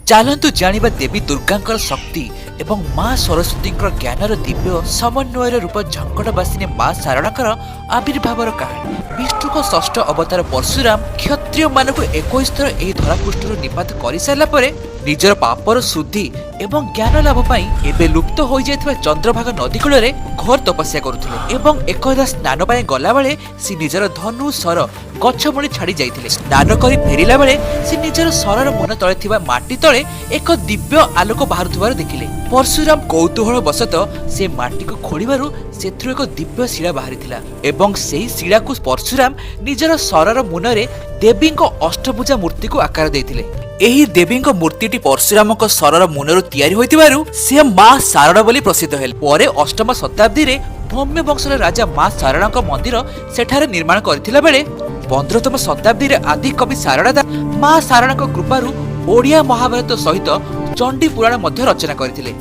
ଚାଲନ୍ତୁ ଜାଣିବା ଦେବୀ ଦୁର୍ଗାଙ୍କର ଶକ୍ତି ଏବଂ ମା ସରସ୍ୱତୀଙ୍କର ଜ୍ଞାନର ଦିବ୍ୟ ସମନ୍ୱୟର ରୂପ ଝଙ୍କଡ଼ବାସିନୀ ମା ଶାରଳାଙ୍କର ଆବିର୍ଭାବର କାହାଣୀ। ବିଷ୍ଣୁଙ୍କ ଷଷ୍ଠ ଅବତାର ପରଶୁରାମ କ୍ଷତ୍ରିୟମାନଙ୍କୁ 21 ଥର ଏହି ଧରାପୃଷ୍ଠରୁ ନିପାତ କରିସାରିଲା ପରେ ନିଜର ପାପର ଶୁଦ୍ଧି ଏବଂ ଜ୍ଞାନ ଲାଭ ପାଇଁ ଏବେ ଲୁପ୍ତ ହୋଇଯାଇଥିବା ଚନ୍ଦ୍ରଭାଗା ନଦୀ କୂଳରେ ଘୋର ତପସ୍ୟା କରୁଥିଲେ ଏବଂ ଏକଦା ସ୍ନାନ ପାଇଁ ଗଲାବେଳେ ସେ ନିଜର ଧନୁ ଶର ଗଛ ମୂଳେ ଛାଡ଼ି ଯାଇଥିଲେ। ସ୍ନାନ କରି ଫେରିଲା ବେଳେ ସେ ନିଜର ଶରର ମୁନ ତଳେ ଥିବା ମାଟି ତଳେ ଏକ ଦିବ୍ୟ ଆଲୋକ ବାହାରୁଥିବାର ଦେଖିଲେ। ପରଶୁରାମ କୌତୂହଳ ବଶତଃ ସେ ମାଟିକୁ ଖୋଳିବାରୁ ସେଥିରୁ ଏକ ଦିବ୍ୟ ଶିଳା ବାହାରିଥିଲା ଏବଂ ସେହି ଶିଳାକୁ ପରଶୁରାମ ନିଜର ଶରର ମୁନରେ ଦେବୀଙ୍କ ଅଷ୍ଟଭୁଜା ମୂର୍ତ୍ତିକୁ ଆକାର ଦେଇଥିଲେ। ଏହି ଦେବୀଙ୍କ ମୂର୍ତ୍ତିଟି ପରଶୁରାମଙ୍କ ଶରର ମୁନରୁ ତିଆରି ହୋଇଥିବାରୁ ସେ ମା ଶାରଳା ବୋଲି ପ୍ରସିଦ୍ଧ ହେଲେ। ପରେ ଅଷ୍ଟମ ଶତାବ୍ଦୀରେ ଭୌମ୍ୟ ବଂଶର ରାଜା ମା ଶାରଳାଙ୍କ ମନ୍ଦିର ସେଠାରେ ନିର୍ମାଣ କରିଥିଲା ବେଳେ 15ତମ ଶତାବ୍ଦୀରେ ଆଦି କବି ଶାରଳା ଦାସ ମା ଶାରଳାଙ୍କ କୃପାରୁ ଓଡ଼ିଆ ମହାଭାରତ ସହିତ ଚଣ୍ଡୀ ପୁରାଣ ମଧ୍ୟ ରଚନା କରିଥିଲେ।